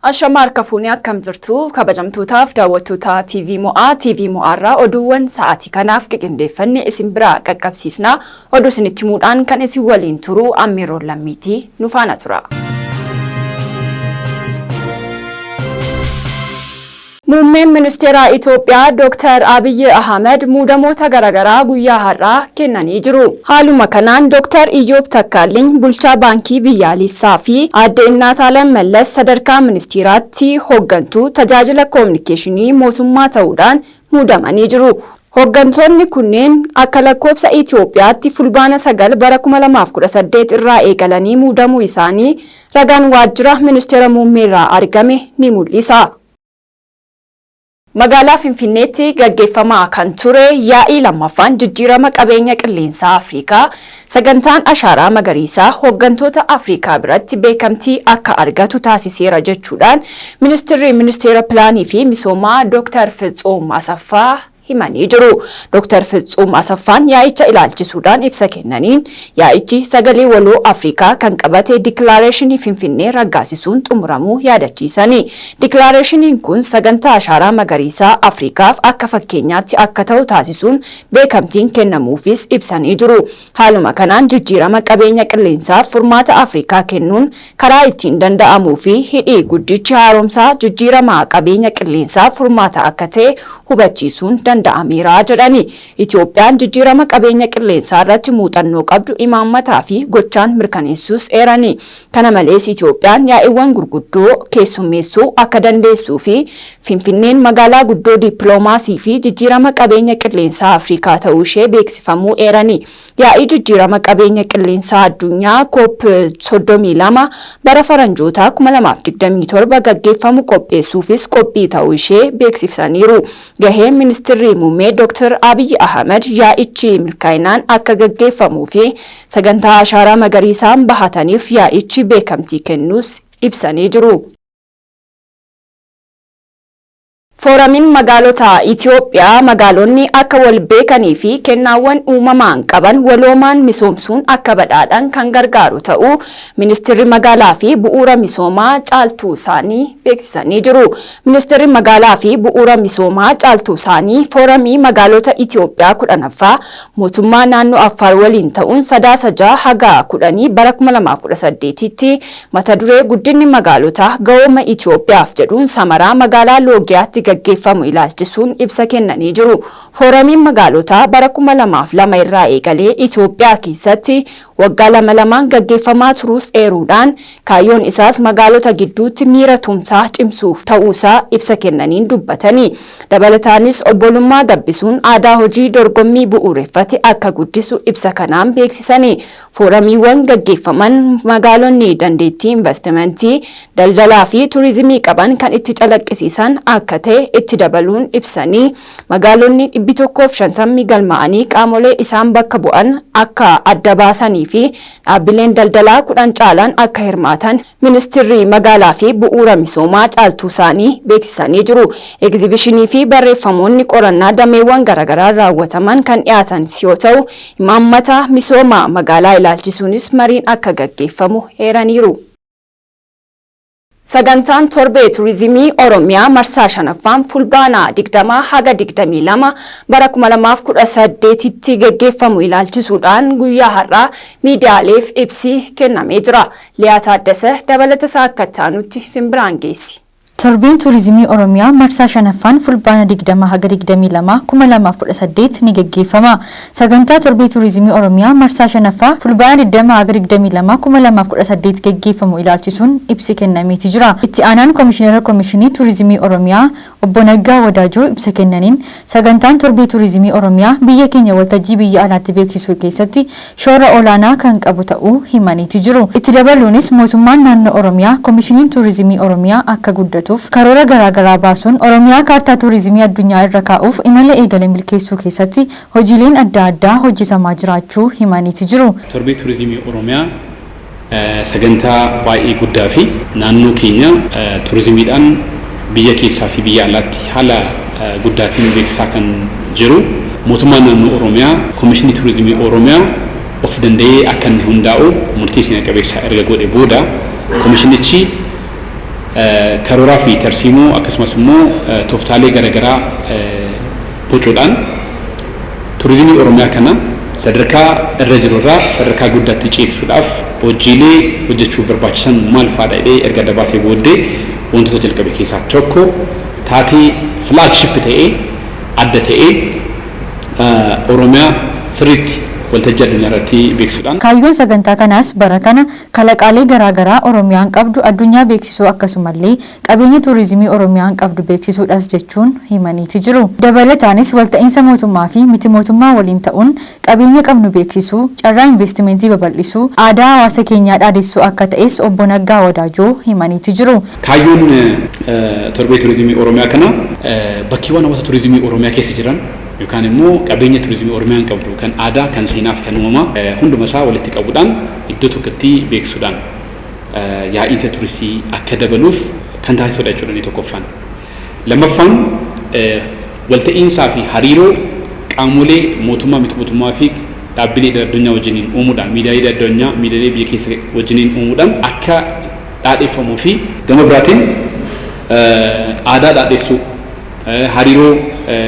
Ashama harka fuunee, akkam jirtu kabajamtootaaf daawwattoota TV Mo'aa? TV Mo'aarraa oduuwwan sa'aatii kanaaf qindeeffanne isin biraa qaqqabsiisna. Oduu isinitti himuudhaan kan isin waliin turu Ammiiroon Lammiitii, nu faana tura. Muummeen Ministeera Itoophiyaa Dr. Abiyyi Ahmed muudamoota garaagaraa guyyaa har'aa kennanii jiru. Haaluma kanaan Dr. Iyyoob Takkaalliin bulchaa baankii biyyaalessaa fi aadde Innaataalam Mallas sadarkaa ministeeraatti hooggantuu tajaajila koominikeeshinii mootummaa ta'uudhaan muudamanii jiru. Hooggantoonni kunneen akka lakkoofsa Itoophiyaatti Fulbaana 9 bara 2018 irraa eegalanii muudamuu isaanii ragaan waajjira ministeera muummeerraa argame ni mul'isa. Magaalaa Finfinneetti gaggeeffamaa kan ture yaa'ii lammaffaan jijjiirama qabeenya qilleensaa Afrikaa, sagantaan ashaaraa magariisaa hooggantoota Afrikaa biratti beekamtii akka argatu taasiseera jechuudhaan ministeerri ministeera pilaanii fi misoomaa Dr. Fitsuum Asaffaa himanii jiru. Dr. Fitsuum Asaffaan yaa'icha ilaalchisuudhaan ibsa kennaniin, yaa'ichi sagalee waloo Afrikaa kan qabate dikilaareeshinii Finfinnee raggaasisuun xumuramuu yaadachiisani. Dikilaareeshiniin kun sagantaa ashaaraa magariisaa Afrikaaf akka fakkeenyaatti akka ta'u taasisuun beekamtiin kennamuufis ibsanii jiru. Haaluma kanaan jijjiirama qabeenya qilleensaaf furmaata Afrikaa kennuun karaa ittiin danda'amuu fi hidhi guddichi haaromsaa jijjiirama qabeenya qilleensaaf furmaata akka ta'e hubachiisuun danda'ameera jedhani. Itoophiyaan jijjiirama qabeenya qilleensaa irratti muuxannoo qabdu imaammataa fi gochaan mirkaneessuus eerani. Kana malees Itoophiyaan yaa'iiwwan gurguddoo keessummeessuu akka dandeessuu fi Finfinneen magaalaa guddoo dippiloomaasii fi jijjiirama qabeenya qilleensaa Afrikaa ta'uu ishee beeksifamuu eerani. Yaa'ii jijjiirama qabeenya qilleensaa addunyaa COP 32 bara faranjootaa 2027 gaggeeffamu qopheessuufis qophii ta'uu ishee beeksisaniiru. Gaheen ministeerri muummee Dr. Abiy Ahmed yaa'ichi milkaa'inaan akka gaggeeffamuu fi sagantaa ashaaraa magariisaan bahataniif yaa'ichi beekamtii kennuus ibsanii jiru. Fooramiin magaalota Itoophiyaa magaalonni akka wal beekanii fi kennaawwan uumamaan qaban waloomaan misoomsuun akka badhaadhan kan gargaaru ta'uu ministeerri magaalaa fi bu'uura misoomaa Caaltuu Saanii beeksisanii jiru. Ministeerri magaalaa fi bu'uura misoomaa Caaltuu Saanii fooramii magaalota Itoophiyaa 10ffaa mootummaa naannoo Affaar waliin ta'uun Sadaasa 6 haga 10 bara 2018tti mata duree "Guddinni magaalotaa gahooma Itoophiyaaf" jedhuun Samaraa magaalaa Loogiyaatti gaggeeffamu ilaalchisuun ibsa kennanii jiru. Fooramiin magaalotaa bara 2002 irraa eegalee Itoophiyaa keessatti waggaa lama lamaan gaggeeffamaa turuus eeruudhaan, kaayyoon isaas magaalota gidduutti miira tumsaa cimsuuf ta'uusaa ibsa kennaniin dubbatanii. Dabalataanis obbolummaa gabbisuun aadaa hojii dorgommii bu'uureffate akka guddisu ibsa kanaan beeksisanii. Fooramiiwwan gaggeeffaman magaalonni dandeettii investimentii, daldalaa fi turizimii qaban kan itti calaqqisiisan akka ta'e itti dabaluun ibsanii, magaalonni 150 galmaa'anii qaamolee isaan bakka bu'an akka adda baasanii fi dhaabbileen daldalaa 10 caalan akka hirmaatan ministeerri magaalaa fi bu'uura misoomaa Caaltuu Saanii beeksisanii jiru. Egzibishinii fi barreeffamoonni qorannaa dameewwan garaagaraa raawwataman kan dhiyaatan yoo ta'u, imaammata misooma magaalaa ilaalchisuunis mariin akka gaggeeffamu eeraniiru. Sagantaan torbee turizimii Oromiyaa marsaa shanaffaan Fulbaanaa 20 haga 22 bara 2018tti gaggeeffamu ilaalchisuudhaan guyyaa har'aa miidiyaaleef ibsi kennamee jira. Liyaa Taaddasa dabalata isaa akka itti simbiraan geessi. Torbeen turizimii Oromiyaa marsaa shanaffaan Fulbaana 20 haga 22 2018 ni gaggeeffama. Sagantaa torbee turizimii Oromiyaa marsaa shanaffaa Fulbaana 20 haga 22 2018 gaggeeffamu ilaalchisuun ibsi kennameeti jira. Itti aanaan Komishinara Komishinii Turizimii Oromiyaa Obbo Naggaa Wadaajoo ibsa kennaniin, sagantaan torbee turizimii Oromiyaa biyya keenya waltajjii biyya alaatti beeksisuu keessatti shoora olaanaa kan qabu ta'uu himaniiti jiru. Itti dabaluunis mootummaan naannoo Oromiyaa Komishiniin Turizimii Oromiyaa akka guddatuuf karoora garaagaraa baasuun Oromiyaa kaartaa turizimii addunyaa irra kaa'uuf imala eegale milkeessuu keessatti hojiileen adda addaa hojjetamaa jiraachuu himaniiti jiru. Torbee turizimii Oromiyaa Sagantaa baay'ee guddaa fi naannoo keenya turizimiidhaan biyya keessaa fi biyya alaatti haala guddaatiin beeksisaa kan jiru mootummaan naannoo Oromiyaa Komishinii Turizimii Oromiyaa of danda'ee akka inni hundaa'u murtii seena qabeessa erga godhe booda, komishinichi karooraa fi tarsiimoo akkasumas immoo tooftaalee garaagaraa bocuudhaan turizimii Oromiyaa kana sadarkaa irra jiru irraa sadarkaa guddaatti ceesisuudhaaf hojiilee hojjechuuf barbaachisan maal fa'aadha jedhee erga adda baasee booddee, wantoota jalqabe keessaa tokko taatee flagship ta'ee, adda ta'ee, Oromiyaa sirriitti waltajjii addunyaa irratti beeksisuudhaan. Kaayyoon sagantaa kanaas bara kana kalaqaalee garaagaraa Oromiyaan qabdu addunyaa beeksisuu, akkasumallee qabeenya turizimii Oromiyaan qabdu beeksisuudhas jechuun himaniiti jiru. Dabalataanis walta'iinsa mootummaa fi miti mootummaa waliin ta'uun qabeenya qabnu beeksisuu, carraa investimentii babal'isuu, aadaa hawaasa keenyaa dhaadessuu akka ta'es obbo Naggaa Wadaajoo himaniiti jiru. Kaayyoon torbee turizimii Oromiyaa kana bakkeewwan hawwata turizimii Oromiyaa keessa jiran yookaan immoo qabeenya turizimii Oromiyaan qabdu kan aadaa, kan seenaa fi kan uumamaa hunduma isaa walitti qabuudhaan iddoo tokkotti beeksisuudhaan yaa'iinsa turistii akka dabaluuf kan taasisudha jechuudha inni tokkoffaan. Lammaffaan, walta'iinsaa fi hariiroo qaamolee mootummaa, miti mootummaa fi dhaabbilee idil addunyaa wajjiniin uumuudhaan, miidiyaalee idil addunyaa, miidiyaalee biyya keessa wajjiniin uumuudhaan akka dhaadheeffamuu fi gama biraatiin aadaa dhaadheessuu, hariiroo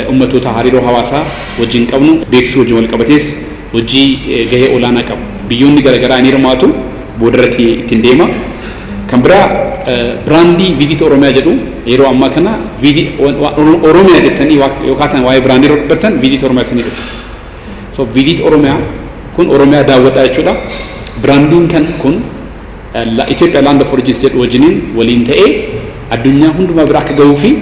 uummattoota, hariiroo hawaasaa wajjin qabnu beeksisuu wajjin wal qabatees hojii gahee olaanaa qabu. Biyyoonni garaagaraa ni hirmaatu, boodarratti ittiin deema. Kan biraa, brandii Visit Oromiyaa jedhu yeroo ammaa kana Visit Oromiyaa jettanii yookaan waa'ee brandii yeroo dubbattan Visit Oromiyaa jettanii dhufu. So Visit Oromiyaa kun Oromiyaa daawwadhaa jechuudha. Brandiin kan kun Itoophiyaa Land of Origins jedhu wajjiniin waliin ta'ee addunyaa hundumaa bira akka gahuu fi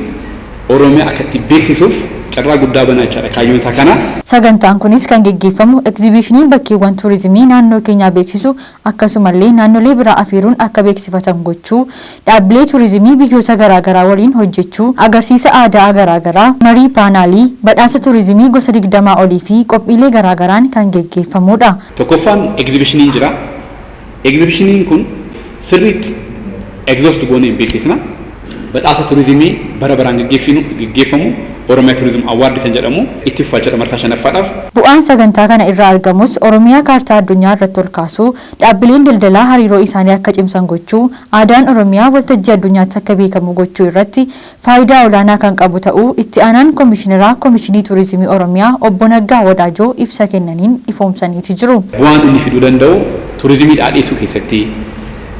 Oromiyaa akka itti beeksisuuf carraa guddaa banaa jechaadha kaayyoon isaa kana. Sagantaan kunis kan geggeeffamu egzibishiniin bakkeewwan turizimii naannoo keenyaa beeksisu, akkasumallee naannolee biraa afeeruun akka beeksifatan gochuu, dhaabbilee turizimii biyyoota garaagaraa waliin hojjechuu, agarsiisa aadaa garaagaraa, marii paanaalii, badhaasa turizimii gosa 20 olii fi qophiilee garaagaraan kan geggeeffamudha. Tokkoffaan egzibishiniin jira. Egzibishiniin kun sirriitti exhaust goonee hin beeksisna. Badhaasa turizimii bara baraan geggeeffamu, Oromiyaa Tourism Award kan jedhamu itti fufaa jira marsaa shanaffaadhaaf. Bu'aan sagantaa kana irraa argamus Oromiyaa kaartaa addunyaa irratti ol kaasuu, dhaabbileen daldalaa hariiroo isaanii akka cimsan gochuu, aadaan Oromiyaa waltajjii addunyaatti akka beekamu gochuu irratti faayidaa olaanaa kan qabu ta'uu itti aanaan Komishineraa Komishinii Turizimii Oromiyaa obbo Naggaa Wadaajoo ibsa kennaniin ifoomsaniiti jiru. Bu'aan inni fiduu danda'u turizimii dhaadheessuu keessatti,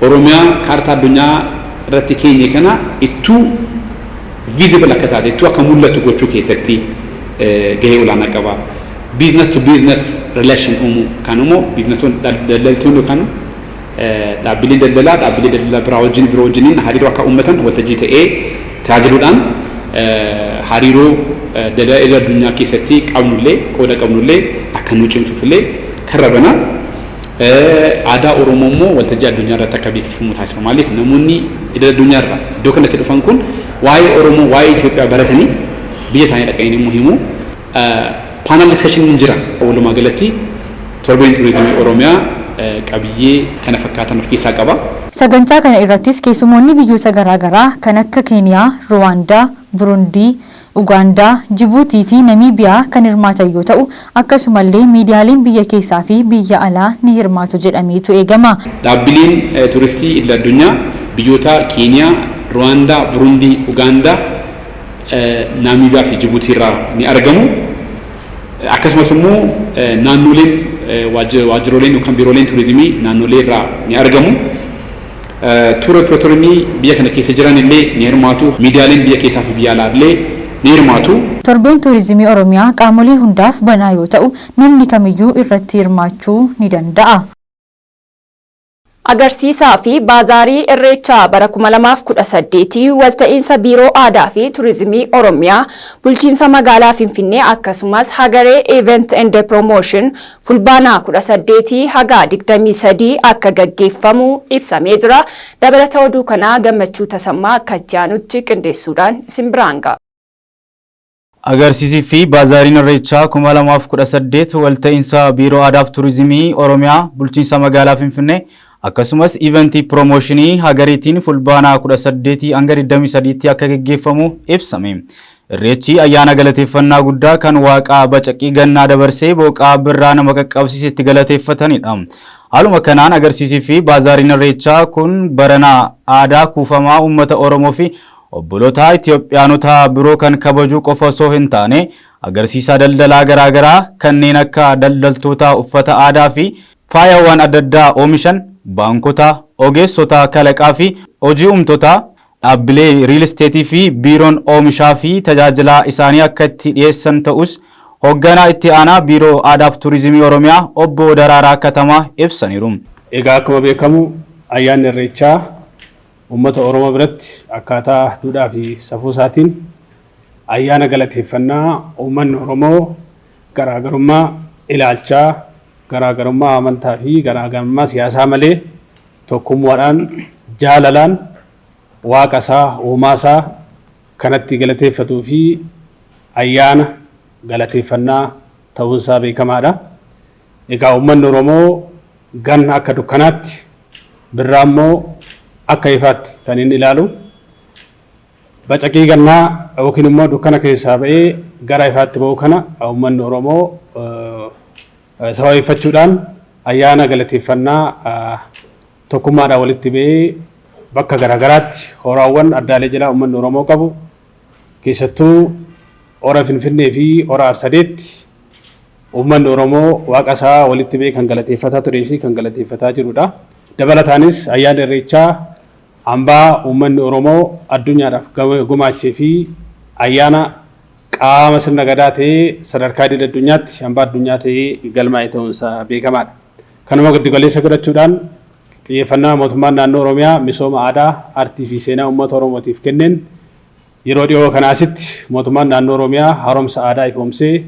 Oromiyaa kaartaa addunyaa irratti keenye kana ittuu visible akka taate, ittuu akka mul'atu gochuu keessatti gahee olaanaa qaba. Business to business relation uumuu kan immoo businessoonni, daldaltoonni yookaan dhaabbileen daldalaa dhaabbilee daldalaa biraa wajjin biroo wajjiniin hariiroo akka uummatan waltajjii ta'ee tajaajiluudhaan, hariiroo daldala idil addunyaa keessatti qabnullee, qooda qabnullee akka nu cimsuufillee karra bana. Aadaa Oromoo immoo waltajjii addunyaa irratti akka beeksifamu taasisa. Maaliif, namoonni idil addunyaa irraa iddoo kanatti dhufan kun waa'ee Oromoo, waa'ee Itoophiyaa baratanii biyya isaanii dhaqanii immoo himu. Panel discussioniin jira. Walumaa galatti torbeen turizimii Oromiyaa qabiyyee kana fakkaatan of keessaa qaba. Sagantaa kana irrattis keessumoonni biyyoota garaagaraa kan akka Keeniyaa, Ruwaandaa, Burundii, Ugaandaa, Jibuutii fi Namiibiyaa kan hirmaatan yoo ta'u, akkasumallee miidiyaaleen biyya keessaa fi biyya alaa ni hirmaatu jedhameetu eegama. Dhaabbileen turistii idil addunyaa biyyoota Keeniyaa, Ruwaandaa, Burundii, Ugaandaa, Naamiibiyaa fi Jibuutii irraa ni argamu. Akkasumas immoo naannoleen, waajjiroleen yookaan biirooleen turizimii naannolee irraa ni argamu. Tour operatorii biyya kana keessa jiran illee ni hirmaatu. Miidiyaaleen biyya keessaa fi biyya alaa illee ni hirmaatu. Torbeen turizimii Oromiyaa qaamolee hundaaf banaa yoo ta'u, namni kamiyyuu irratti hirmaachuu ni danda'a. Agarsiisaa fi baazaarii Irreechaa bara 2018 walta'iinsa Biiroo Aadaa fi Turizimii Oromiyaa, bulchiinsa magaalaa Finfinnee akkasumas Hagaree Event and Promotion Fulbaanaa 18 haga 23 akka gaggeeffamu ibsamee jira. Dabalata oduu kanaa Gammachuu Tasammaa akka itti aanutti qindeessuudhaan isin biraan ga'a. Agarsiisii fi Baazaariin Irreechaa 2018 walta'iinsa Biiroo Aadaa fi Turizimii Oromiyaa, bulchiinsa magaalaa Finfinnee Akkasumas iventii piroomooshinii Hagariitiin Fulbaana 18 hanga 23tti akka geggeeffamu ibsame. Irreechi ayyaana galateeffannaa guddaa kan Waaqaa bacaqii gannaa dabarsee booqaa birraa nama qaqqabsiise itti galateeffatanidha. Haaluma kanaan agarsiisii fi baazaariin Irreechaa kun baranaa aadaa kuufamaa uummata Oromoo fi obboloota Itoophiyaanota biroo kan kabajuu qofa osoo hin taane, agarsiisa daldalaa garaagaraa kanneen akka daldaltoota uffata aadaa fi faayawwan adda addaa oomishan, baankota, ogeessota kalaqaa fi hojii uumtotaa, dhaabbilee riil isteetii fi biiroon oomishaa fi tajaajila isaanii akka itti dhiyeessan ta'us hoogganaa itti aanaa Biiroo Aadaaf Turizimii Oromiyaa Obbo Daraaraa Katamaa ibsaniiru. Egaa akkuma beekamu, ayyaanni Irreechaa uummata Oromoo biratti akkaataa duudhaa fi safuu isaatiin ayyaana galateeffannaa uummanni Oromoo garaagarummaa ilaalchaa, garaagarummaa amantaa fi garaagarummaa siyaasaa malee tokkummaadhaan, jaalalaan Waaqa isaa, uumaa isaa kanatti galateeffatuu fi ayyaana galateeffannaa ta'uunsaa beekamaadha. Egaa uummanni Oromoo ganna akka dukkanaatti, birraa immoo akka ifaatti kan inni ilaalu. Bacaqii gannaa yookiin immoo dukkana keessaa ba'ee gara ifaatti ba'u kana uummanni Oromoo sababeeffachuudhaan ayyaana galateeffannaa tokkummaadhaan walitti ba'ee bakka garaagaraatti horaawwan addaalee jalaa uummanni Oromoo qabu, keessattuu Hora Finfinnee fi Hora Arsadeetti, uummanni Oromoo Waaqa isaa walitti ba'ee kan galateeffataa turee fi kan galateeffataa jirudha. Dabalataanis ayyaanni Irreechaa hambaa uummanni Oromoo addunyaadhaaf gumaachee fi ayyaana qaama sirna Gadaa ta'ee sadarkaa idil addunyaatti hambaa addunyaa ta'ee galmaa'e ta'uunsaa beekamaadha. Kanuma giddu galeessa godhachuudhaan xiyyeeffannaa mootummaan naannoo Oromiyaa misooma aadaa, aartii fi seenaa uummata Oromootiif kenneen, yeroo dhiyoo kanaa asitti mootummaan naannoo Oromiyaa haaromsa aadaa ifoomsee,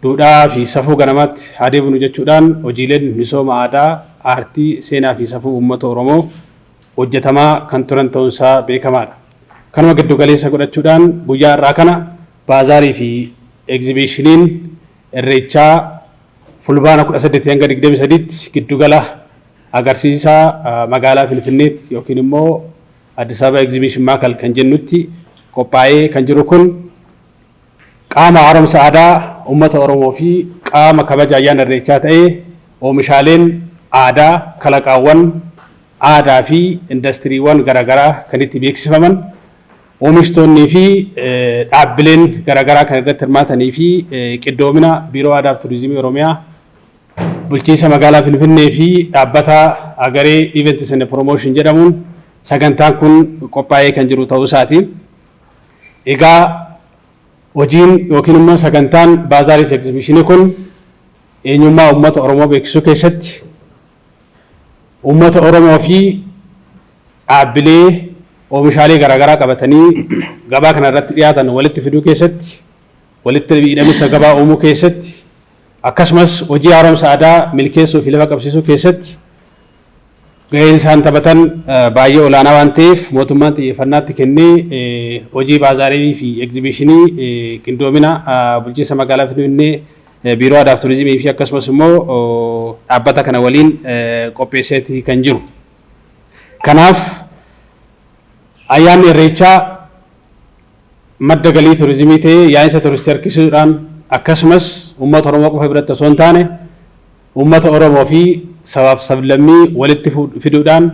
duudhaa fi safuu ganamaatti haa deebinu jechuudhaan hojiileen misooma aadaa, aartii, seenaa fi safuu uummata Oromoo hojjetamaa kan turan ta'uunsaa beekamaadha. Kanuma giddu galeessa godhachuudhaan guyyaa har'aa kana baazaarii fi egzibiishiniin Irreechaa Fulbaana 18 hanga 23tti giddugala agarsiisaa magaalaa Finfinneetti yookiin immoo Addis Ababa Exhibition Maakal kan jennutti qophaa'ee kan jiru kun qaama haaromsa aadaa uummata Oromoo fi qaama kabaja ayyaana Irreechaa ta'ee, oomishaaleen aadaa, kalaqaawwan aadaa fi indastiriiwwan garaagaraa kan itti beeksifaman, oomishtoonnii fi dhaabbileen garaagaraa kan irratti hirmaatanii fi qindoomina Biiroo Aadaa fi Turizimii Oromiyaa, bulchiinsa magaalaa Finfinnee fi dhaabbata Agaree Events and Promotion jedhamuun sagantaan kun qophaa'ee kan jiru ta'uu isaati. Egaa hojiin yookiin immoo sagantaan baazaarii fi egzibiishinii kun eenyummaa uummata Oromoo beeksisuu keessatti, uummata Oromoo fi dhaabbilee oomishaalee garaagaraa qabatanii gabaa kana irratti dhiyaatan walitti fiduu keessatti, walitti hidhamisa gabaa uumuu keessatti, akkasumas hojii haaromsa aadaa milkeessuu fi lafa qabsiisuu keessatti gaheen isaan taphatan baay'ee olaanaa waan ta'eef, mootummaan xiyyeeffannaatti kennee hojii baazaarii fi egzibiishinii qindoomina bulchiinsa magaalaa Finfinnee, Biiroo Aadaa fi Turizimii fi akkasumas immoo dhaabbata kana waliin qopheesseeti kan jiru. Kanaaf ayyaanni Irreechaa madda galii turizimii ta'ee yaa'insa turistii harkisuudhaan, akkasumas uummata Oromoo qofa biratti osoo hin taane uummata Oromoo fi sabaaf sablammii walitti fiduudhaan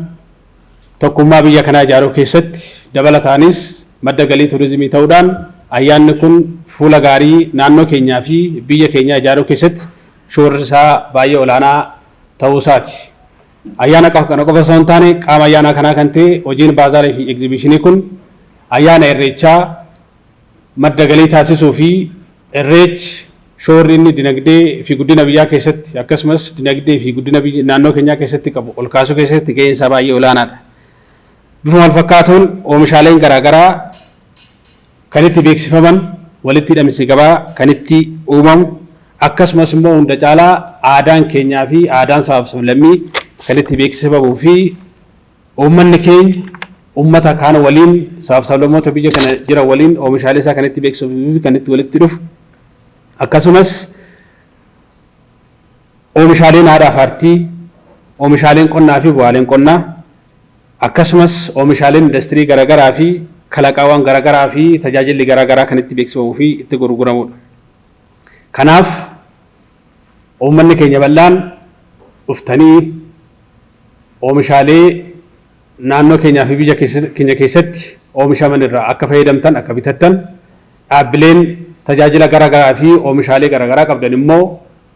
tokkummaa biyya kanaa ijaaruu keessatti, dabalataanis madda galii turizimii ta'uudhaan ayyaanni kun fuula gaarii naannoo keenyaa fi biyya keenyaa ijaaruu keessatti shoorri isaa baay'ee olaanaa ta'uu isaati. Ayyaana kana qofa osoo hin taane, qaama ayyaanaa kanaa kan ta'e hojiin baazaarii fi egzibiishinii kun ayyaana Irreechaa madda galii taasisuu fi Irreechi shoorri inni dinagdee fi guddina biyyaa keessatti, akkasumas dinagdee fi guddina naannoo keenyaa keessatti qabu ol kaasuu keessatti gaheen isaa baay'ee olaanaadha. Bifa wal fakkaatuun oomishaaleen garaagaraa kan itti beeksifaman, walitti hidhamsi gabaa kan itti uumamu, akkasumas immoo hunda caalaa aadaan keenyaa fi aadaan sabaaf sablammii kan itti beeksifamuu fi uummanni keenya uummata kaan waliin, sabaaf sablammoota biyya kana jiran waliin oomishaalee isaa kan itti beeksifamuu fi kan itti walitti dhufu, akkasumas oomishaaleen aadaa fi aartii, Oomishaaleen qonnaa fi bu'aaleen qonnaa, akkasumas oomishaaleen industirii garaagaraa fi kalaqaawwan garaagaraa fi tajaajilli garaagaraa kan itti beeksifamuu fi itti gurguramudha. Kanaaf uummanni keenya bal'aan dhuftanii oomishaalee naannoo keenyaa fi biyya keenya keessatti oomishaman irraa akka fayyadamtan, akka bitattan, dhaabbileen tajaajila garaagaraa fi oomishaalee garaagaraa qabdan immoo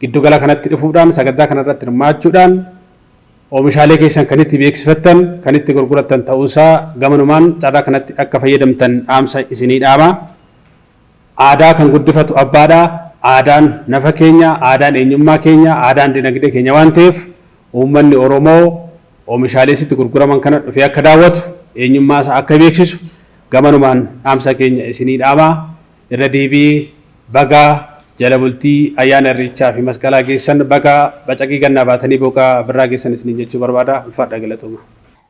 giddugala kanatti dhufuudhaan sagantaa kanarratti hirmaachuudhaan oomishaalee keessan kan itti beeksifattan, kan itti gurgurattan ta'uusaa gamanumaan carraa kanatti akka fayyadamtan dhaamsa isinii dhaama. Aadaa kan guddifatu abbaadha. Aadaan nafa keenya, aadaan eenyummaa keenya, aadaan dinagdee keenya waan ta'eef uummanni Oromoo oomishaalee sitti gurguraman kana dhufee akka daawwatu, eenyummaa isaa akka beeksisu gamanumaan dhaamsa keenya isinii dhaama. Irra deebi'ee bagaa jala bultii ayyaana Irreechaa fi Masqalaa geessan, bagaa bacaqii gannaa baatanii booqaa birraa geessan isiniin jechuu barbaada. Ulfaadha, galatooma.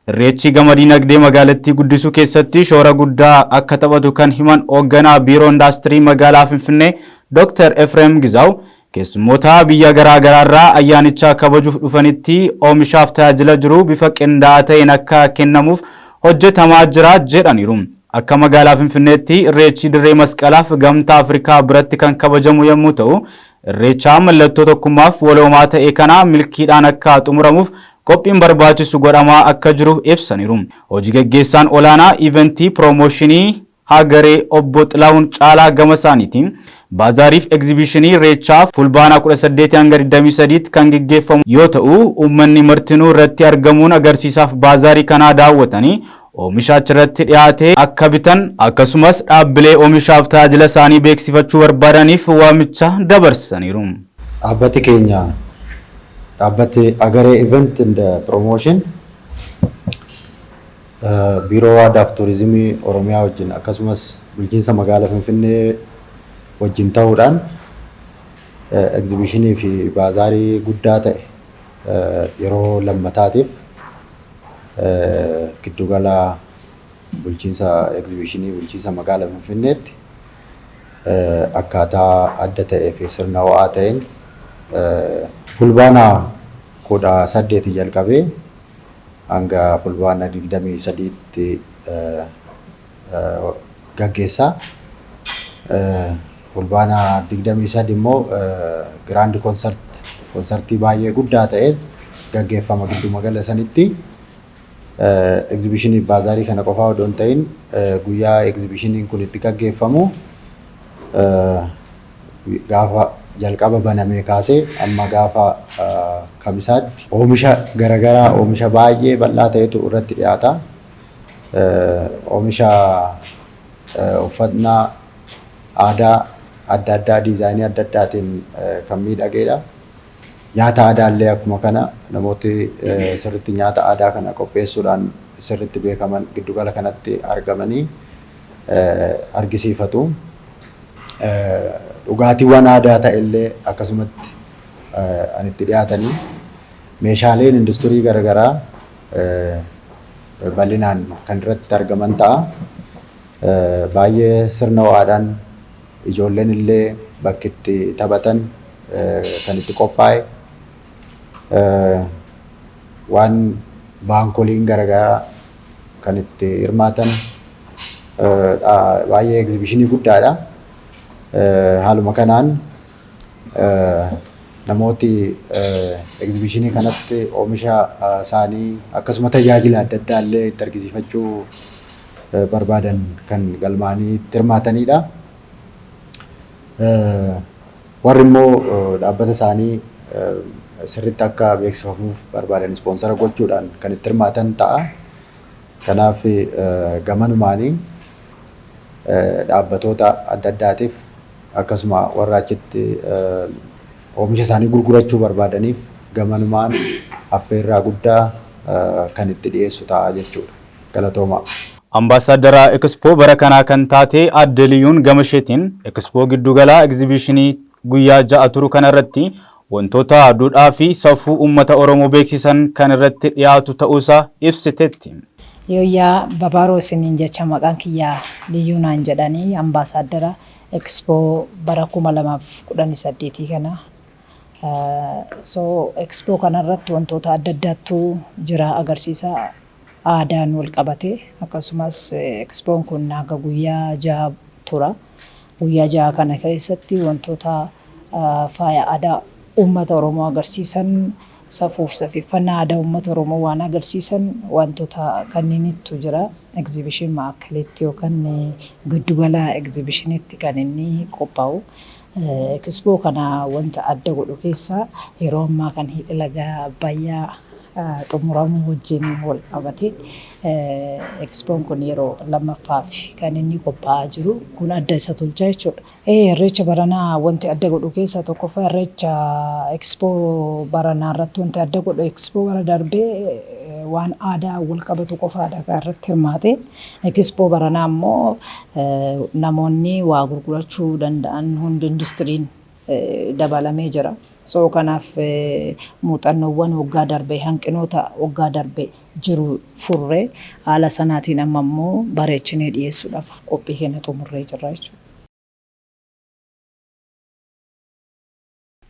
Irreechi gama dinagdee magaalattii guddisuu keessatti shoora guddaa akka taphatu kan himan hoogganaa Biiroo Indaastirii Magaalaa Finfinnee Dr. Efreem Gizaaw, keessummoota biyya garaa garaarraa ayyaanicha kabajuuf dhufanitti oomishaaf tajaajila jiru bifa qindaa'aa ta'een akka kennamuuf hojjetamaa jira jedhaniiru. Akka magaalaa Finfinneetti Irreechi dirree Masqalaaf Gamtaa Afrikaa biratti kan kabajamu yommuu ta'u, Irreechaa mallattoo tokkummaaf waloomaa ta'e kana milkiidhaan akka xumuramuuf qophiin barbaachisu godhamaa akka jiru ibsaniiru. Hojii gaggeessaan olaanaa Iventii Piroomooshinii Hagaree Obbo Xilahuun Caalaa gama isaaniitiin, baazaariif egzibishinii Irreechaa Fulbaana 18 hanga 23tti kan gaggeeffamu yoo ta'u, uummanni martinuu irratti argamuun agarsiisaaf baazaarii kanaa daawwatanii oomisha achirratti dhiyaate akka bitan, akkasumas dhaabbilee oomishaaf tajaajila isaanii beeksifachuu barbaadaniif waamicha dabarsaniiru. Dhaabbati keenya, dhaabbati Agaree Event and Promotion, Biiroo Aadaaf Turizimii Oromiyaa wajjin akkasumas bulchiinsa magaalaa Finfinnee wajjin ta'uudhaan egzibishinii fi baazaarii guddaa ta'e yeroo lammataatiif giddugala bulchiinsa egzibishinii bulchiinsa magaalaa Finfinneetti akkaataa adda ta'ee fi sirna ho'aa ta'een Fulbaana 18 jalqabee hanga Fulbaana 23tti gaggeessa. Fulbaana 23 immoo grand concert, konsartii baay'ee guddaa ta'e gaggeeffama gidduma gala sanitti. Egzibishinii baazaarii kana qofaa odoo hin ta'in, guyyaa egzibishiniin kun itti gaggeeffamu gaafa jalqaba banamee kaasee amma gaafa Kamisaatti oomisha garaagaraa, oomisha baay'ee bal'aa ta'etu irratti dhiyaata. Oomisha uffannaa aadaa adda addaa diizaayinii adda addaatiin kan miidhageedha. Nyaata aadaa illee akkuma kana namooti sirriitti nyaata aadaa kana qopheessuudhaan sirriitti beekaman giddugala kanatti argamanii argisiifatu. Dhugaatiiwwan aadaa ta'e illee akkasumatti an itti dhiyaatanii, meeshaaleen industirii garaagaraa bal'inaan kan irratti argaman ta'a. Baay'ee sirna ho'aadhaan ijoolleen illee bakki itti taphatan kan itti qophaa'e, waan baankoliin garaagaraa kan itti hirmaatan, baay'ee egzibishinii guddaadha. Haaluma kanaan namooti egzibishinii kanatti oomisha isaanii akkasuma tajaajila adda addaa illee itti argisiifachuu barbaadan kan galmaanii itti hirmaatanidha. Warri immoo dhaabbata isaanii sirriitti akka beeksifamuuf barbaadan ispoonsara gochuudhaan kan itti hirmaatan ta'a. Kanaaf gamanumaanii dhaabbatoota adda addaatiif akkasuma warra achitti oomisha isaanii gurgurachuu barbaadaniif gamanumaan affeerraa guddaa kan itti dhiyeessu ta'a jechuudha. Galatoomaa. Ambaasaadara Ekspoo bara kanaa kan taate Aadde Liyyuun gama isheetiin, Ekspoo giddugala egzibishinii guyyaa 6 turu kanarratti wantoota duudhaa fi safuu uummata Oromoo beeksisan kan irratti dhiyaatu ta'uusaa ibsiteetti. Yooyyaa, babaaroo isiniin jecha. Maqaan kiyya Liyyuu naan jedhanii, ambaasaaddara Ekspoo bara 2018 kana. So expo kanarratti wantoota adda addaatu jira, agarsiisa aadaan wal qabate. Akkasumas expoon kun haga guyyaa 6 tura. Guyyaa 6 kana keessatti wantoota faaya aadaa uummata Oromoo agarsiisan, safuuf safeeffannaa aadaa uummata Oromoo waan agarsiisan wantoota kanneenitu jira. Exhibition maakalitti yookaan giddugala exhibitionitti kan inni qophaa'u. Expo kana wanta adda godhu keessaa yeroo ammaa kan hidha laga Abbayyaa xumuramuu wajjin wal qabate expoon kun yeroo lammaffaaf kan inni qophaa'aa jiru kun adda isa tolcha jechuudha. Irreecha baranaa wanti adda godhu keessaa tokkoffaa, irreecha expo baranaa irratti wanti adda godhu, expo bara darbee waan aadaa wal qabatu qofaadha kan irratti hirmaate. Expo baranaa immoo namoonni waa gurgurachuu danda'an hundi, industiriin dabalamee jira. So kanaaf muuxannoowwan waggaa darbe, hanqinoota waggaa darbe jiru furree, haala sanaatiin amma immoo bareechinee dhiyeessuudhaaf qophii keenya xumurree jirra jechuudha.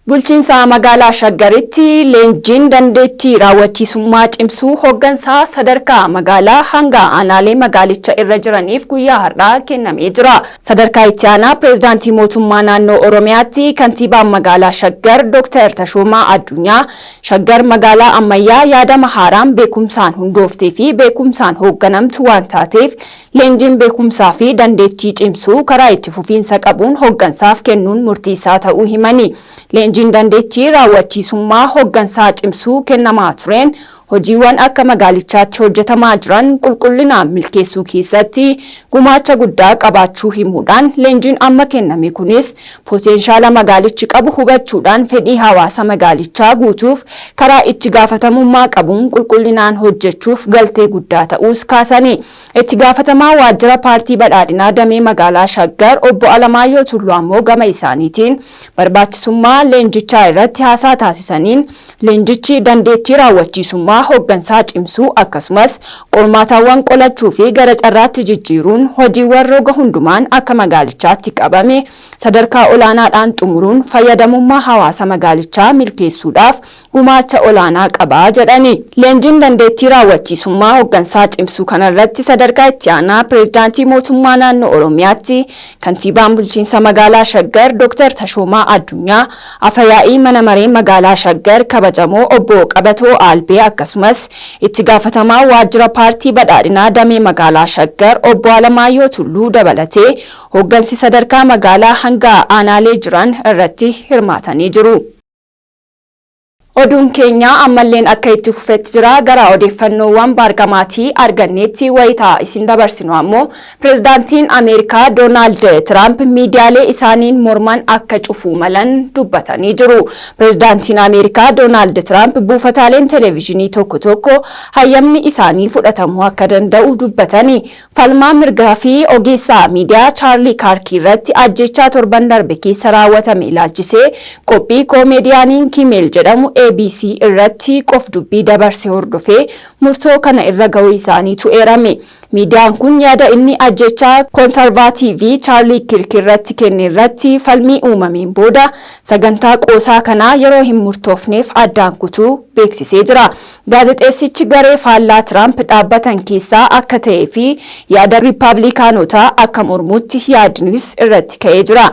Bulchiinsa magaalaa Shaggaritti leenjiin dandeettii raawwachiisummaa cimsuu hooggansaa sadarkaa magaalaa hanga aanaalee magaalicha irra jiraniif guyyaa har'aa kennamee jira. Sadarkaa itti aanaa pireezidaantii mootummaa naannoo Oromiyaatti kantiibaan magaalaa Shaggar Dr. Tashoomaa Addunyaa, Shaggar magaalaa ammayyaa yaadama haaraan beekumsaan hundooftee fi beekumsaan hoogganamtu waan taateef, leenjiin beekumsaa fi dandeettii cimsuu karaa itti fufiinsa qabuun hooggansaaf kennuun murtiisaa ta'uu himani. Leenjiin dandeettii raawwachiisummaa hooggansaa cimsuu kennamaa tureen hojiiwwan akka magaalichaatti hojjetamaa jiran qulqullinaan milkeessuu keessatti gumaacha guddaa qabaachuu himuudhaan, leenjiin amma kenname kunis potenshaala magaalichi qabu hubachuudhaan fedhii hawaasa magaalichaa guutuuf karaa itti gaafatamummaa qabuun qulqullinaan hojjechuuf galtee guddaa ta'uus kaasani. Itti gaafatamaa waajjira paartii badhaadhinaa damee magaalaa Shaggar obbo Alamaayyoo Tulluu ammoo gama isaaniitiin barbaachisummaa leenjichaa irratti haasaa taasisaniin, leenjichi dandeettii raawwachiisummaa hooggansaa cimsuu akkasumas qormaataawwan qolachuu fi gara carraatti jijjiiruun hojiiwwan roga hundumaan akka magaalichaatti qabame sadarkaa olaanaadhaan xumuruun fayyadamummaa hawaasa magaalichaa milkeessuudhaaf gumaacha olaanaa qabaa jedhani. Leenjiin dandeettii raawwachiisummaa hooggansaa cimsuu kanarratti sadarkaa itti aanaa pireezidaantii mootummaa naannoo Oromiyaatti kantiibaan bulchiinsa magaalaa Shaggar Dr. Tashoomaa Addunyaa, afayaa'ii mana maree magaalaa Shaggar kabajamoo obbo Qabatoo Aalbee, akkasumas itti gaafatamaa waajjira paartii badhaadhinaa damee magaalaa Shaggar obbo Alamaayyoo Tulluu dabalatee hooggansi sadarkaa magaalaa hanga aanaalee jiran irratti hirmaatanii jiru. Oduun keenya ammalleen akka itti fufetti jira. Gara odeeffannoowwan baargamaatii arganneetti wayitaa isin dabarsinu ammoo, pireezidaantiin Ameerikaa Doonaald Tiraamp miidiyaalee isaaniin morman akka cufuu malan dubbatanii jiru. Pireezidaantiin Ameerikaa Doonaald Tiraamp buufataaleen televezyiinii tokko tokko hayyamni isaanii fudhatamuu akka danda'u dubbatanii, falmaa mirgaa fi ogeessaa miidiyaa Chaarlii Kaarkii irratti ajjechaa torban darbe keessa raawwatame ilaalchisee qophii koomeediyaaniin Kiimeel jedhamu ABC irratti qof dubbii dabarse hordofee murtoo kana irra ga'uu isaaniitu eerame. Miidiyaan kun yaada inni ajjechaa koonsarvaatiivii Chaarlii Kirk irratti kenne irratti falmii uumameen booda sagantaa qoosaa kanaa yeroo hin murtoofneef addaan kutuu beeksisee jira. Gaazexeessichi garee faallaa Tiraamp dhaabbatan keessaa akka ta'ee fi yaada Riippaabilikaanotaa akka mormutti yaadnis irratti ka'ee jira.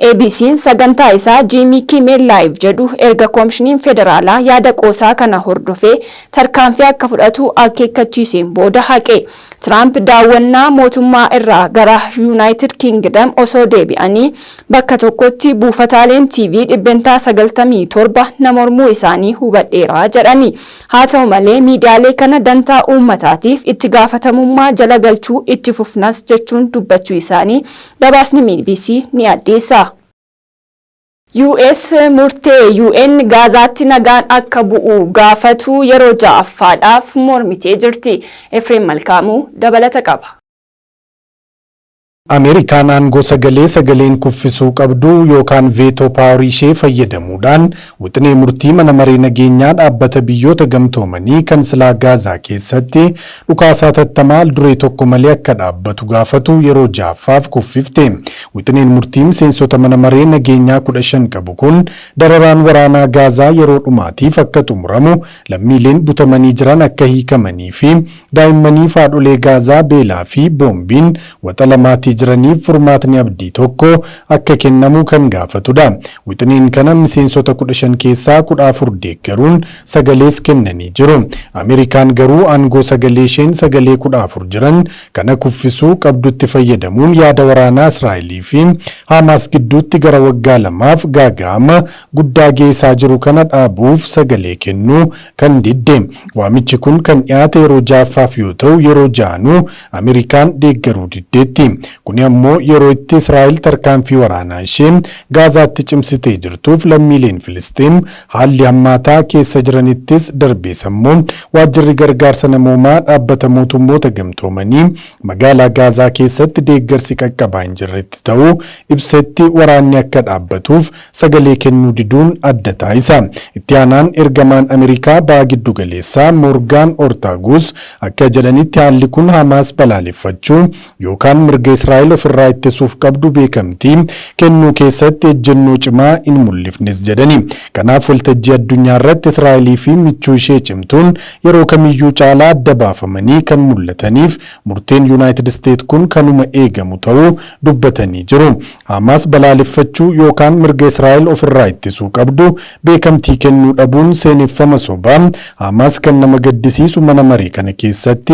ABC'n sagantaa isaa Jimmy Kimmel Live jedhu erga koomishiniin federaalaa yaada qoosaa kana hordofee tarkaanfii akka fudhatu akeekkachiiseen booda haqe. Tiraamp daawwannaa mootummaa irraa gara United Kingdom osoo deebi'anii bakka tokkotti buufataaleen TV 97% na mormuu isaanii hubadheera jedhani. Haa ta'u malee, miidiyaalee kana dantaa uummataatiif itti gaafatamummaa jala galchuu itti fufnas jechuun dubbachuu isaanii gabaasni BBC ni addeessa. US murtee UN Gaazaatti nagaan akka bu'u gaafatu yeroo ja'affaadhaaf mormitee jirti. Efreem Malkaamuu dabalata qaba. Ameerikaan aangoo sagalee sagaleen kuffisuu qabdu yookaan veto power ishee fayyadamuudhaan wixinee murtii Mana Maree Nageenyaa Dhaabbata Biyyoota Gamtoomanii kan silaa Gaazaa keessatti dhukaasa hatattamaa al-duree tokko malee akka dhaabbatu gaafatu yeroo ja'affaaf kuffifte. Wixineen murtii miseensota Mana Maree Nageenyaa 15 qabu kun dararaan waraanaa Gaazaa yeroo dhumaatiif akka xumuramu, lammiileen butamanii jiran akka hiikamanii fi daa'immaniif haadholee Gaazaa beelaa fi boombiin waxalamaatii jiraniif furmaatni abdii tokko akka kennamu kan gaafatudha. Wixineen kana miseensota 15 keessaa 14 deeggaruun sagalees kennanii jiru. Ameerikaan garuu aangoo sagalee isheen sagalee 14 jiran kana kuffisuu qabdutti fayyadamuun yaada waraanaa Israa'elii fi Haamaas gidduutti gara waggaa lamaaf gaaga'ama guddaa geessaa jiru kana dhaabuuf sagalee kennuu kan didde. Waamichi kun kan dhiyaate yeroo ja'affaaf yoo ta'u yeroo ja'anuu Ameerikaan deeggaruu diddeetti. Kuni ammoo yeroo itti Israa'el tarkaanfii waraanaa ishee Gaazaatti cimsitee jirtuuf lammiileen Filisxeem haalli hammaataa keessa jiranittis darbees ammoo waajjirri gargaarsa namoomaa Dhaabbata Mootummoota Gamtoomanii magaalaa Gaazaa keessatti deeggarsi qaqqabaa hin jirretti ta'uu ibsetti waraanni akka dhaabbatuuf sagalee kennuu diduun adda taasisa. Itti aanaan ergamaan Ameerikaa Baha Giddugaleessaa Moorgaan Ortaaguus akka jedhanitti haalli kun Hamaas balaaleffachuu yookaan mirga Israa'el ofirraa ittisuuf qabdu beekamtii kennuu keessatti ejjennoo cimaa hin mul'ifnes jedhani. Kanaaf waltajjii addunyaa irratti Israa'elii fi michuu ishee cimtuun yeroo kamiyyuu caalaa adda baafamanii kan mul'ataniif murteen Yunaayitid Isteet kun kanuma eegamu ta'uu dubbatanii jiru. Haamaas balaaleffachuu yookaan mirga Israa'el ofirraa ittisuu qabdu beekamtii kennuu dhabuun seeneffama sobaa Haamaas kan nama gaddisiisu mana maree kana keessatti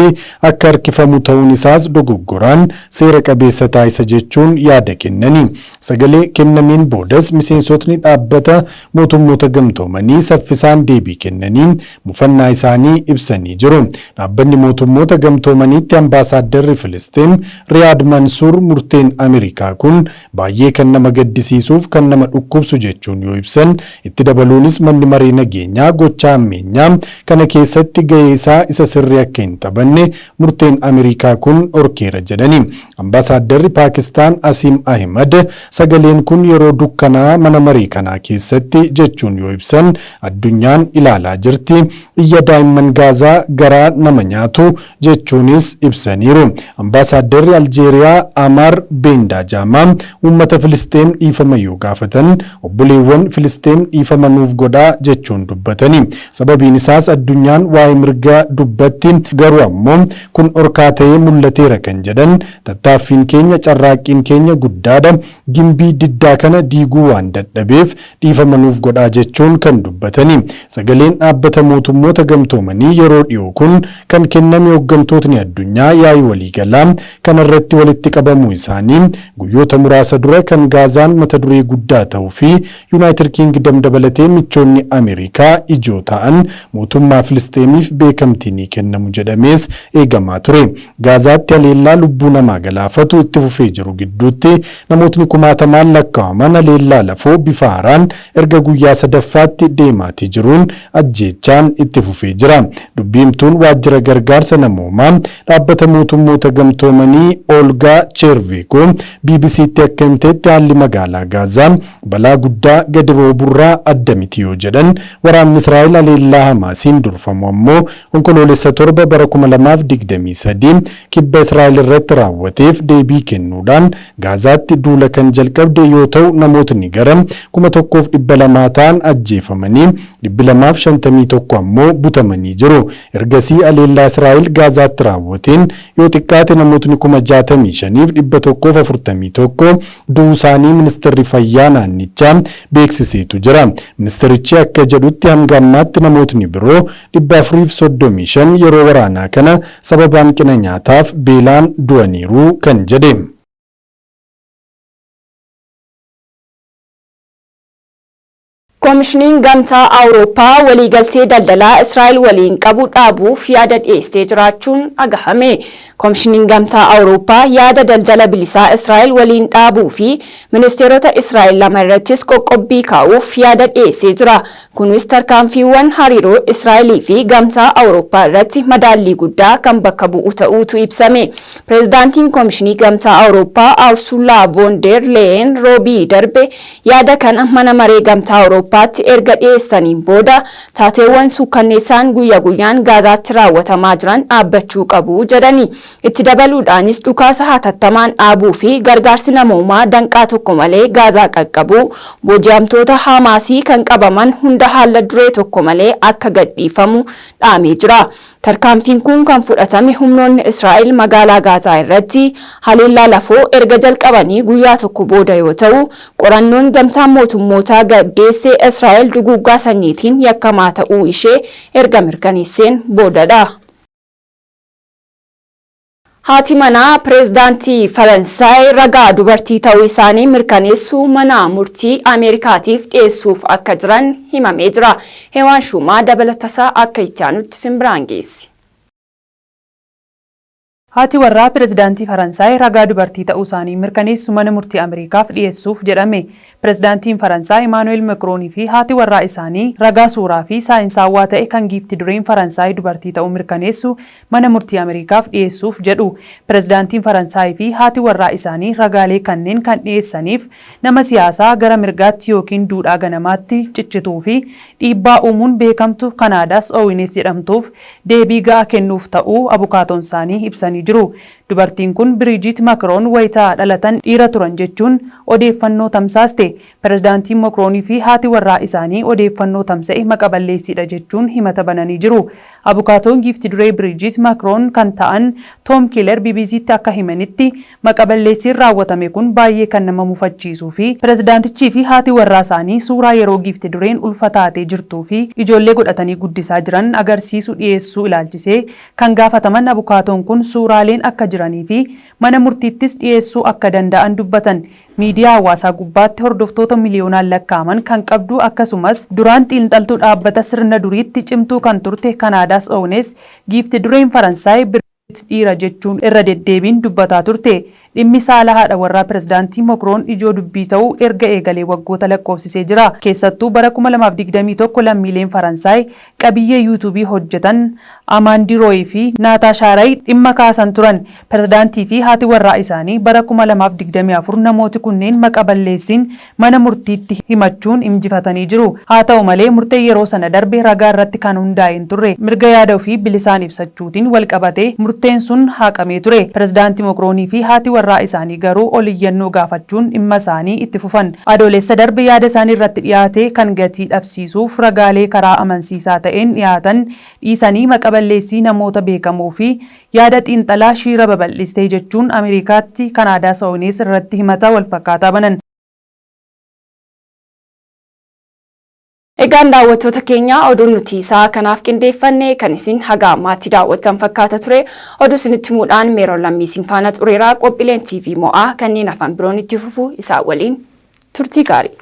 akka harkifamu ta'uun isaas dogoggoraan seera qabeessa taasisa jechuun yaada kennani. Sagalee kennameen boodas miseensotni dhaabbata mootummoota gamtoomanii saffisaan deebii kennanii mufannaa isaanii ibsanii jiru. Dhaabbanni mootummoota gamtoomaniitti ambaasaaddarri Filisxeem Riyaad Mansuur murteen Ameerikaa kun baay'ee kan nama gaddisiisuuf kan nama dhukkubsu jechuun yoo ibsan, itti dabaluunis manni maree nageenyaa gochaa hammeenyaa kana keessatti gahee isaa isa sirrii akka hin taphanne murteen Ameerikaa kun dhorkeera jedhani. Ambaasaaddarri Paakistaan Asiim Ahimad sagaleen kun yeroo dukkanaa mana maree kanaa keessatti jechuun yoo ibsan addunyaan ilaalaa jirti, iyya daa'imman Gaazaa garaa nama nyaatu jechuunis ibsaniiru. Ambaasaaddarri Aljeeriyaa Amaar Beendaajaamaa uummata Filisxeem dhiifama yoo gaafatan obboleewwan Filisxeem dhiifama nuuf godhaa jechuun dubbatani. Sababiin isaas addunyaan waa'ee mirgaa dubbatti garuu ammoo kun dhorkaa ta'ee mul'ateera kan jedhan tattaaffiin keenya carraaqqiin keenya guddaadha gimbii diddaa kana diiguu waan dadhabeef dhiifama nuuf godhaa jechuun kan dubbatani. Sagaleen Dhaabbata Mootummoota Gamtoomanii yeroo dhiyoo kun kan kenname hoggantootni addunyaa yaa'ii waliigalaa kanarratti walitti qabamuu isaanii guyyoota muraasa dura kan Gaazaan mata duree guddaa ta'uu fi Yunaayitid Kiingidam dabalatee michoonni Ameerikaa ijoo ta'an mootummaa Filisxeemiif beekamtii ni kennamu jedhamees eegamaa ture. Gaazaatti haleellaa lubbuu namaa galaafatu itti fufee jiru gidduutti namootni kumaatamaan lakkaa'aman haleellaa lafoo bifa haaraan erga guyyaa sadaffaatti deemaatii jiruun ajjeechaan itti fufee jira. Dubbi himtuun waajjira gargaarsa namoomaa Dhaabbata Mootummoota Gamtoomanii Oolgaa Cheerveekoo BBCtti akka himteetti haalli magaalaa Gaazaa balaa guddaa gadi rooburraa adda miti yoo jedhan waraanni Israa'el haleellaa Hamaasiin durfamu ammoo Onkoloolessa 7 bara 2023 kibba Israa'el irratti raawwateef deebii kennuudhaan Gaazaatti duula kan jalqabde yoo ta'u namootni gara 1,200 ta'an ajjeefamanii 251 ammoo butamanii jiru. Ergasii haleellaa Israa'el Gaazaatti raawwateen yoo xiqqaate namootni 65,141 du'uusaanii Ministeerri Fayyaa naannichaa beeksiseetu jira. Ministeerichi akka jedhutti hanga ammaatti namootni biroo 435 yeroo waraanaa kana sababa hanqina nyaataaf beelaan du'aniiru kan jedhe. Koomishiniin Gamtaa Awurooppaa waliigaltee daldalaa Israa'el waliin qabu dhaabuuf yaada dhiyeessee jiraachuun dhagahame. Koomishiniin Gamtaa Awurooppaa yaada daldala bilisaa Israa'el waliin dhaabuu fi ministeerota Israa'el lama irrattis qoqqobbii kaa'uuf yaada dhiyeessee jira. Kunis tarkaanfiiwwan hariiroo Israa'elii fi Gamtaa Awurooppaa irratti madaallii guddaa kan bakka bu'u ta'uutu ibsame. Pireezidaantiin Koomishinii Gamtaa Awurooppaa Ursula von der Leyen Roobii darbe yaada kana mana maree Gamtaa Awurooppaatti erga dhiyeessaniin booda, taateewwan suukkanneessaan guyya guyyaan Gaazaatti raawwatamaa jiran dhaabbachuu qabu jedhani. Itti dabaluudhaanis dhukaasa hatattamaan dhaabuu fi gargaarsi namoomaa danqaa tokko malee Gaazaa qaqqabuu, booji'amtoota Haamaasii kan qabaman hunda haala duree tokko malee akka gadhiifamu dhaamee jira. Tarkaanfiin kun kan fudhatame humnoonni Israa'el magaalaa Gaazaa irratti haleellaa lafoo erga jalqabanii guyyaa tokko booda yoo ta'u, qorannoon Gamtaan Mootummootaa gaggeesse Israa'el duguuggaa sanyiitiin yakkamaa ta'uu ishee erga mirkaneesseen boodadha. Haati manaa pireezidaantii Faransaay ragaa dubartii ta'uu isaanii mirkaneessuu mana murtii Ameerikaatiif dhiyeessuuf akka jiran himamee jira. Hewaan Shuumaa dabalatasaa akka itti aanutti simbiraan geessi. Haati warraa pireezidaantii Faransaay ragaa dubartii ta'uu isaanii mirkaneessu mana murtii Ameerikaaf dhiyeessuuf jedhame. Pireezidaantiin Faransaay Imaanu'eel Makroonii fi haati warraa isaanii ragaa suuraa fi saayinsaawaa ta'e kan giifti dureen Faransaay dubartii ta'uu mirkaneessu mana murtii Ameerikaaf dhiyeessuuf jedhu. Pireezidaantiin Faransaay fi haati warraa isaanii ragaalee kanneen kan dhiyeessaniif nama siyaasaa gara mirgaatti yookiin duudhaa ganamaatti ciccituu fi dhiibbaa uumuun beekamtu Kanaadaas Oowines jedhamtuuf deebii ga'aa kennuuf ta'uu abukaatoon isaanii ibsanii jiru. Dubartiin kun Biriijiit Makroon wayitaa dhalatan dhiira turan jechuun odeeffannoo tamsaaste. Pireezidaantiin Makroonii fi haati warraa isaanii odeeffannoo tamsa'e maqa-balleessiidha jechuun himata bananii jiru. Abukaatoon giifti duree Biriijiit Makroon kan ta'an Toom Kiiler BBCtti akka himanitti, maqa-balleessiin raawwatame kun baay'ee kan nama mufachiisuu fi pireezidaantichii fi haati warraa isaanii suuraa yeroo giifti dureen ulfa taatee jirtuu fi ijoollee godhatanii guddisaa jiran agarsiisu dhiyeessuu ilaalchisee kan gaafataman abukaatoon kun suuraaleen akka jiranii fi mana murtiittis dhiyeessuu akka danda'an dubbatan. Miidiyaa hawaasaa gubbaatti hordoftoota miliyoonaan lakkaa'aman kan qabdu akkasumas duraan xiinxaltuu dhaabbata sirna duriitti cimtuu kan turte Kanaadaas Ownes giifti dureen Faransaay Biriijit dhiira jechuun irra deddeebiin dubbataa turte. Dhimmi saala haadha warraa pireezidaantii Makroon ijoo dubbii ta'uu erga eegalee waggoota lakkoofsisee jira. Keessattuu bara 2021 lammiileen Faransaay qabiyyee yuutuubii hojjetan Amaandii Rooyii fi Naataashaa Ray dhimma kaasan turan. Pireezidaantii fi haati warraa isaanii bara 2024 namooti kunneen maqa balleessiin mana murtiitti himachuun injifatanii jiru. Haa ta'u malee murteen yeroo sana darbe ragaa irratti kan hundaa'e hin turre. Mirga yaada ofii bilisaan ibsachuutiin wal qabatee murteen sun haqamee ture. Pireezidaantii Makroonii fi haati warraa isaanii garuu ol iyyannoo gaafachuun dhimma isaanii itti fufan. Adoolessa darbe yaada isaanii irratti dhiyaate kan gatii dhabsiisuuf ragaalee karaa amansiisaa ta'een dhiyaatan dhiisanii maqa balleessii namoota beekamoo fi yaada xiinxalaa shiira babal'istee jechuun Ameerikaatti Kanaadaas Ownes irratti himata walfakkaataa banan. Egaan daawwattoota keenya, oduun nuti isaa kanaaf qindeeffanne kan isin haga ammaatti daawwattan fakkaata ture. Oduu isinitti himuudhaan Meeroon Lammii isin faana tureera. Qophiileen TV Mo'aa kanneen afaan biroon itti fufu, isaa waliin turtii gaarii.